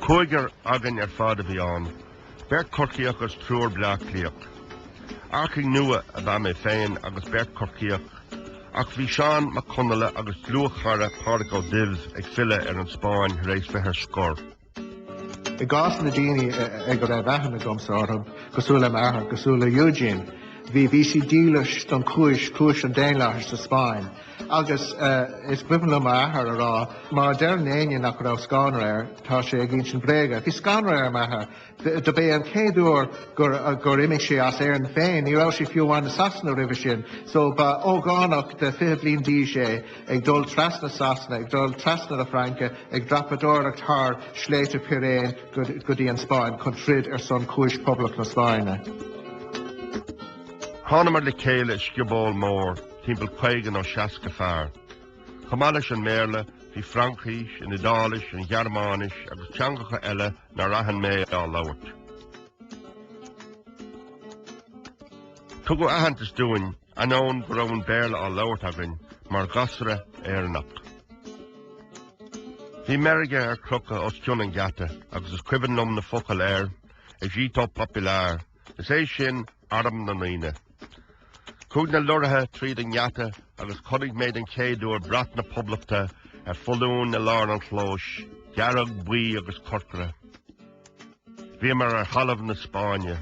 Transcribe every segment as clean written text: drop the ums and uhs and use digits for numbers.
Cúigear againn ar fad a bhí ann, beirt Chorcaíoch agus triúr Bleá Cliathach. Earcaigh nua ab ea mé féin agus beirt Chorcaíoch, ach bhí Seán Mac Conaola agus dlúthchara Pádraig Ó Duibh ag filleadh ar an Spáinn tar éis bheith ar scor. I gcás na daoine ag a raibh aithne agamsa orthu, cosúil le m'athair, cosúil le Eugene, bhí bhí siad dílis don chúis, cúis an daonlathais sa Spáinn. Agus is cuimhin liom m'athair a rá, má deireann éinne nach raibh scanradh air, tá sé ag insint bréaga. Bhí scanradh ar m'athair. Dob é an chéad uair gur gur imigh sé as Éirinn féin. Ní raibh sé fiú amháin i Sasana roimhe sin. So ba ógánach de 20 bliain d'aois é ag dul trasna Sasana, ag dul trasna na Fraince, ag dreapadóireacht thar Sléibhte Piréin go go dtí an Spáinn chun troid ar son cúis Poblacht na Spáinne. Thánamar le chéile i scioból mór. timpeall 50 nó 60 fear. Chomh maith leis an mBéarla, bhí Fraincis, an Iodáilis, an Ghearmáinis agus teangacha eile nár aithin mé á labhairt. Tugadh aitheantas dúinn, ainneoin go raibh an Béarla á labhairt againn, mar ghasra Éireannach. Bhí meirge ar crochadh os cionn an gheata agus is cuimhin liom na focail air, Ejército Popular, is é sin, Arm na nDaoine. Chuaigh na lorraithe tríd an ngeata agus chonaic mé den chéad uair brat na Poblachta ar foluain i lár an chlóis, dearg, buí agus corcra. Bhíomar ar thalamh na Spáinne.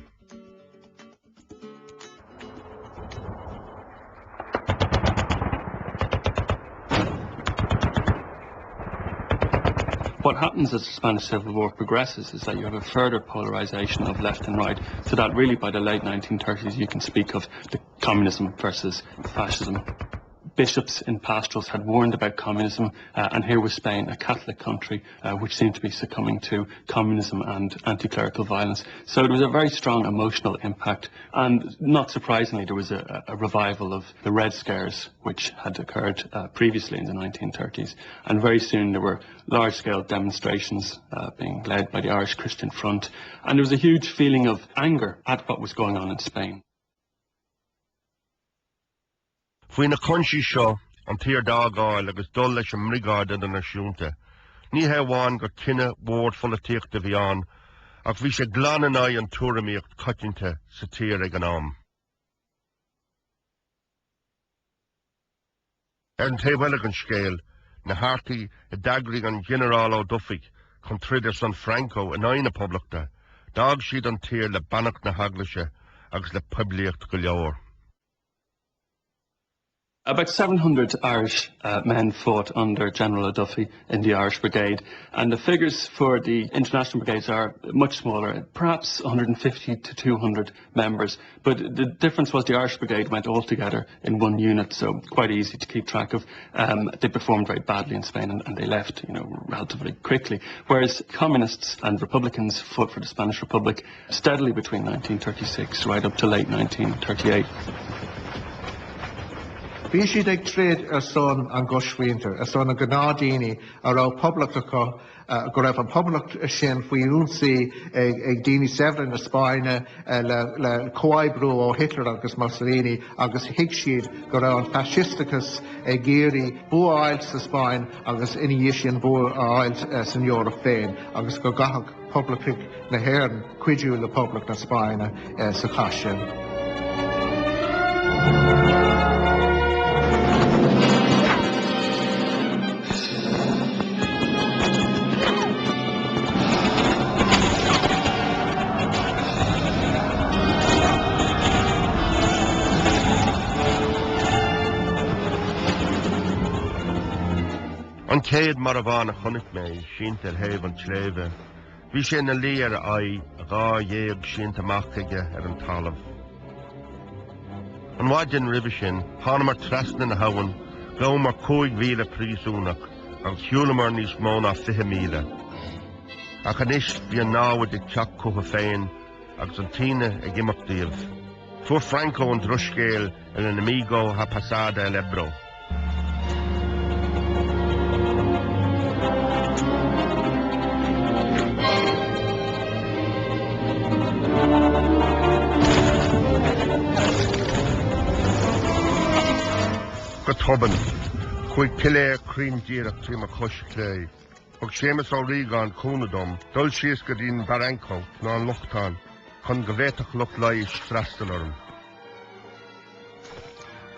What happens as the Spanish Civil War progresses is that you have a further polarization of left and right, so that really by the late 1930s you can speak of the communism versus fascism. Bishops in pastorals had warned about communism, uh, and here was Spain, a Catholic country, uh, which seemed to be succumbing to communism and anti-clerical violence. So it was a very strong emotional impact, and not surprisingly, there was a, a revival of the Red Scares, which had occurred uh, previously in the 1930s. And very soon there were large-scale demonstrations uh, being led by the Irish Christian Front, and there was a huge feeling of anger at what was going on in Spain. Faoi na cúinsí seo, an tír d'fhágáil agus dul leis an mBriogáid Idirnáisiúnta, ní hé amháin gur cinneadh mhór pholaitíochta a bhí ann, ach bhí sé glan in aghaidh an tuairimíocht coitianta sa tír ag an am. Ar an taobh eile den scéal, na hearcaigh a d'eagraigh an Ginearál Ó Dufaigh chun troid ar son Franco in aghaidh na Poblachta, d'fhág siad an tír le beannacht na hEaglaise agus le poiblíocht go leor. About 700 Irish uh, men fought under General O'Duffy in the Irish Brigade, and the figures for the international brigades are much smaller, perhaps 150 to 200 members. But the difference was the Irish Brigade went all together in one unit, so quite easy to keep track of. Um, they performed very badly in Spain and, and they left, you know, relatively quickly. Whereas communists and Republicans fought for the Spanish Republic steadily between 1936 right up to late 1938. Bhí siad ag troid ar son an gcoismhuintir, ar son na gnáthdhaoine a raibh poblacht acu, go raibh an poblacht sin faoi ionsaí ag daoine saibhre na Spáinne le comhoibriú ó Hitler agus Mussolini agus thuig siad go raibh an faisisteachas ag iarraidh bua a fháilt sa Spáinn agus ina dhiaidh sin bua a fháilt san Eoraip féin agus go gcaithfeadh Poblachtaigh na hÉireann cuidiú le Poblacht na Spáinne sa chath sin. An chéad marbhán a chonaic mé sínte ar thaobh an tsléibhe, bhí sé ina luí ar a aghaidh, a dhá ghéag sínte amach aige ar an talamh. An mhaidin roimhe sin, thánamar trasna na habhann, ghabhamar 5,000 príosúnach agus shiúlamar níos mó ná 20 míle. Ach anois bhí an námhaid ag teacht chucu féin agus an t-ionadh ag imeacht díobh. Fuair Franco an drochscéal, El enemigo ha pasado el Ebro. Go tobann, chuaigh piléar cruinn díreach trí mo chois chlé. Thug Séamus Ó Riagáin cúnamh dom dul síos go dtí an barranco, nó an lochtán, chun go bhféadfadh lucht leighis freastal orm.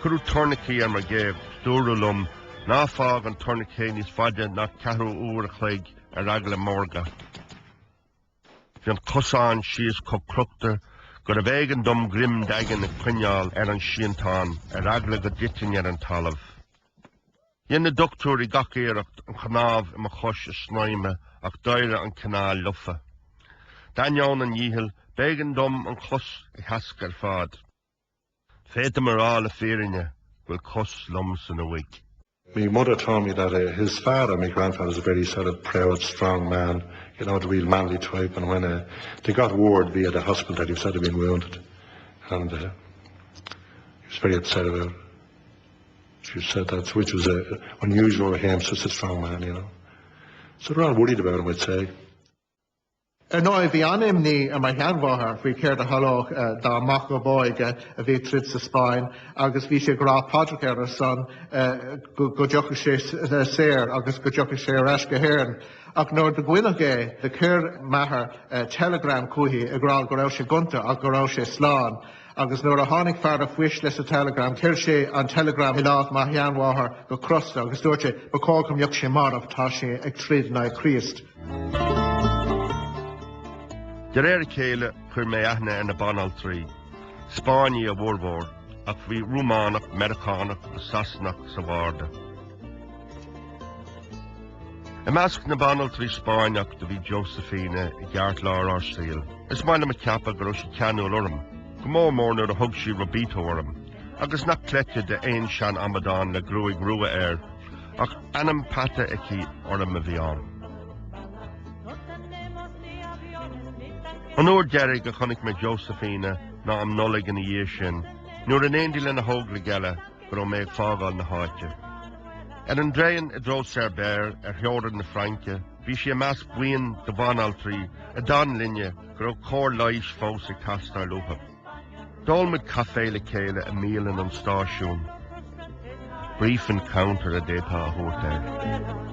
Cuireadh turnaicí ar mo ghéag, dúradh liom, ná fág an turnaicé níos faide ná ceathrú uair a chloig ar eagla morga. Bhí an cosán síos chomh crochta gurbh éigean dom greim daingean a choinneáil ar an síontán ar eagla go dtitfinn ar an talamh. Dhein na dochtúirí gach iarracht an chnámh i mo chois a shnaidhmeadh ach d'éirigh an chineál lofa. D'ainneoin an dhíchill, b'éigean dom an chos a theascadh ar fad. Féadaim a rá le fírinne go bhfuil cos lom san uaigh. My mother told me that uh, his father, my grandfather, was a very sort of proud, strong man, you know, the real manly type. And when uh, they got word via the hospital that he was said to have been wounded, and uh, he was very upset about it. She said that, which was uh, unusual for him, such a strong man, you know. So they're all worried about him, I'd say. Ar ndóigh, bhí an-imní ar mo sheanmháthair faoi céard a tharlódh dá mac ab óige a bhí ag troid sa Spáinn agus bhí sí ag rá paidreacha ar a son go dtiocfadh sé saor agus go dtiocfadh sé ar ais go hÉirinn. Ach nuair do goineadh é, do chuir m'athair teileagram chuici ag rá go raibh sé gonta ach go raibh sé slán. Agus nuair a tháinig fear a phoist leis an teileagram, chuir sé an teileagram i lámh mo sheanmháthar go crosta agus dúirt sé, Ba chóir go mbeadh sé marbh, tá sé ag troid in aghaidh Chríost. De réir a chéile, chuir mé aithne ar na banaltraí, Spáinnigh a bhformhór, ach bhí Rúmánach, Meiriceánach agus Sasanach sa bharda. I measc na banaltraí Spáinneach do bhí Josefina i gceartlár ár saoil. Is maith liom a cheapadh go raibh sí ceanúil orm, go mór mór nuair a thug sí Robito orm, agus nach cleite d'aon sean-amadán le gruaig rua air, ach ainm peata aici orm a bhí ann. An uair deiridh a chonaic mé Josefina ná um Nollaig ina dhiaidh sin, nuair in éindí le na hóglaigh eile, go raibh mé ag fágáil na háite. Ar an dtraein i dtreo Cerbère, ar theorainn na Fraince, bhí sí i measc buíon de bhanaltraí a d'fhan linne go raibh cóir leighis fós ag teastáil uathu. D'ól muid caife le chéile i mbialann an stáisiúin. Brief encounter a d'fhéadfá a thabhairt air.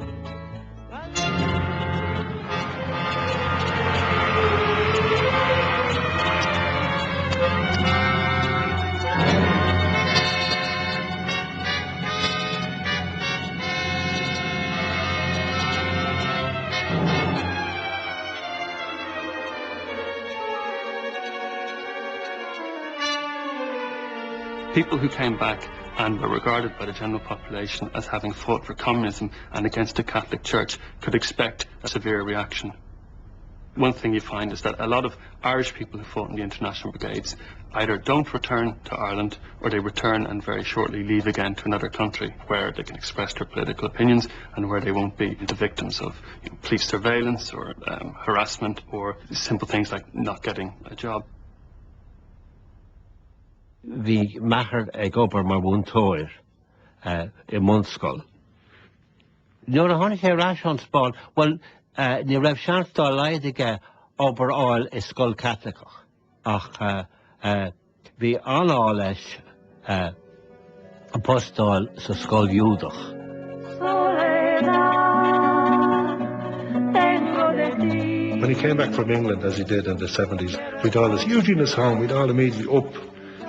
People who came back and were regarded by the general population as having fought for communism and against the Catholic Church could expect a severe reaction. One thing you find is that a lot of Irish people who fought in the international brigades either don't return to Ireland or they return and very shortly leave again to another country where they can express their political opinions and where they won't be the victims of you know, police surveillance or um, harassment or simple things like not getting a job. Bhí m'athair ag obair mar mhúinteoir i mbunscoil. Nuair a tháinig sé ar ais ón Spáinn, bhuel, ní raibh seans dá laghad aige obair a fháil i scoil Chaitliceach ach bhí an-ádh leis post a fháil sa scoil Ghiúdach. When he came back from England, as he did in the 70s, we'd all, Eugene is home, we'd all immediately up,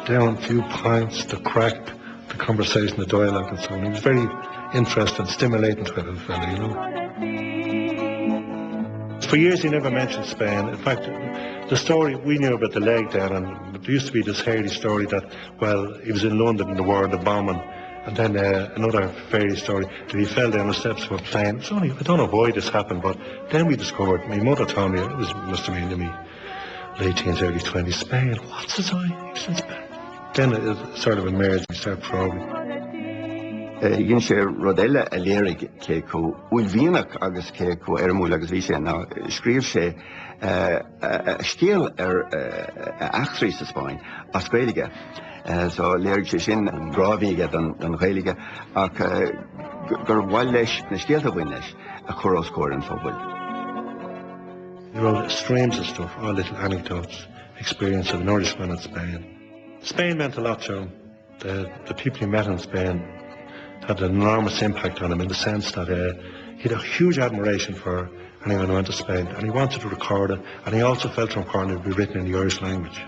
down, few pints, the craic, the conversation, the dialogue and so on. He was very interesting, stimulating type of fellow, you know. For years he never mentioned Spain. In fact, the story we knew about the leg down, and there used to be this hairy story that, well, he was in London in the war, the bombing, and then uh, another fairy story that he fell down the steps of a plane. It's only, I don't know why this happened, but then we discovered, my mother told me, it was must have been in me late teens, early 20s, Spain, what's his eye? He was in Spain. Then it, it sort of emerged, we started probing. Dhein sé rud eile a léirigh cé chomh uaillmhianach agus cé chomh éirimiúil agus bhí sé ná scríobh sé scéal ar a eachtraí sa Spáinn as Gaeilge. So léirigh sé sin an grá a bhí aige don Ghaeilge ach gur mhaith leis na scéalta a bhain leis a chur os comhair an phobail. He wrote streams of stuff, all little anecdotes, experience of an Irishman in Spain. Spain meant a lot to him. The, the people he met in Spain had an enormous impact on him in the sense that uh, He had a huge admiration for anyone who went to Spain and he wanted to record it and he also felt it important it would be written in the Irish language.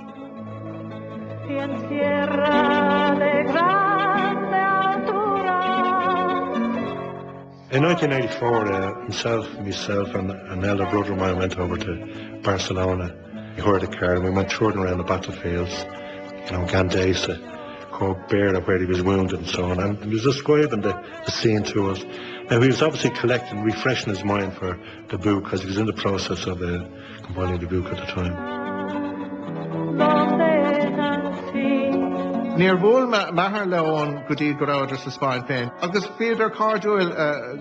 In 1984, uh, himself, myself and an elder brother of mine went over to Barcelona. He heard a car and we went touring around the battlefields, you know, Gandesa, Corbera, where he was wounded and so on. And he was describing the, the scene to us. Now, he was obviously collecting, refreshing his mind for the book because he was in the process of uh, compiling the book at the time. Níor bhuail m'athair le Eoin go dtí go rabhadar sa Spáinn féin, agus bhíodar cairdiúil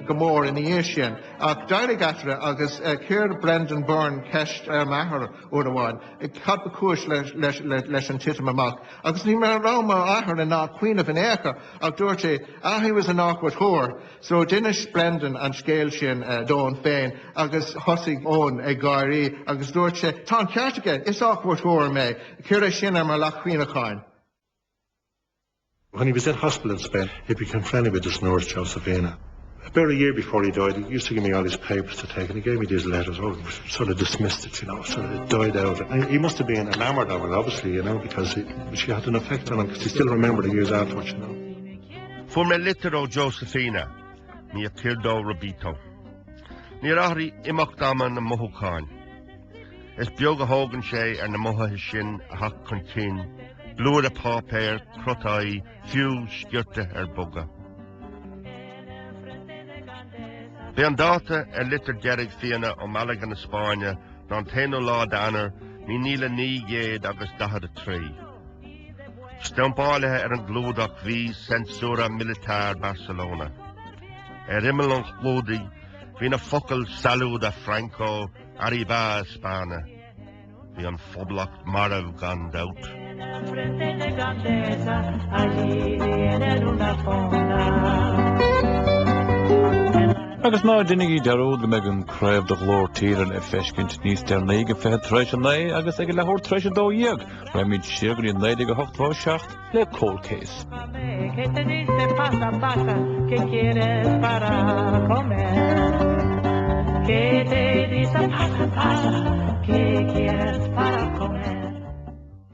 go mór ina dhiaidh sin. Ach d'éirigh eatarthu agus chuir Brendan Byrne ceist ar m'athair uair amháin cad ba chúis leis an titim amach. Agus ní raibh m'athair in ann cuimhneamh in aon chor, ach dúirt sé, Ah, he was an awkward whore. So d'inis Brendan an scéal sin d'Eoin féin agus thosaigh Eoin ag gáirí agus dúirt sé, Tá an ceart aige, is awkward whore mé, cuir é sin ar mo leac chuimhneacháin. When he was in hospital in Spain, he became friendly with his nurse, Josefina. About a year before he died, he used to give me all his papers to take, and he gave me these letters. Oh, sort of dismissed it, you know, sort of it died out. And he must have been enamored of her, obviously, you know, because he, she had an effect on him, because he still remembered the years afterwards, you know. Fuair mé litir ó Josefina, mi acuerdo repito. Níor athraigh imeacht ama na mothúcháin. Is beag a thógann sé ar na mothuithe sin a theacht chun cinn, blúire páipéir, crotáí, fiú sciorta ar bogadh. B'é an dáta ar litir deiridh Fíona ó Malaga na Spáinne ná an t-aonú lá d'Eanáir mí 1943. Stampáilte ar an gclúdach bhí Censura Militar Barcelona. Ar imeall an chlúdaigh bhí na focail Salud a Franco, Arriba España. Bhí an phoblacht marbh gan dabht. Agus ná déanaigí dearúd go mbeidh an craobh de Ghlór Tíre le feiscint níos deireanaí ag 9:20 agus ag a leathuair tar éis 12. Raghaimid siar go dtí 1987 le Cold Case.